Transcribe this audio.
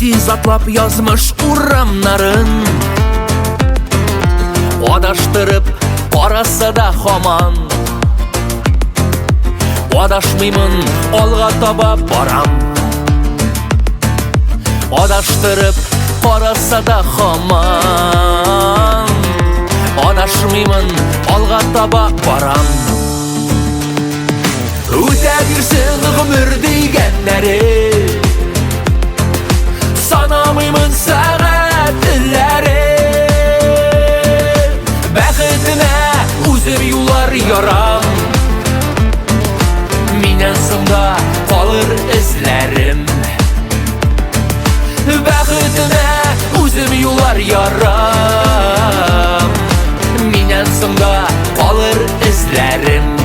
Тиз атлап язмыш урамнарын, Адаштырып караса да хаман, Адашмыймын, алга таба барам. Адаштырып караса да хаман, Адашмыймын, алга таба барам. Үтә бирсен гомер дигәннәре, Санамыймын сәгатьләре. Бәхетемә үзем юллар ярам, Миннән соң да калыр эзләрем. Бәхетемә үзем юллар ярам, Миннән соң да калыр эзләрем.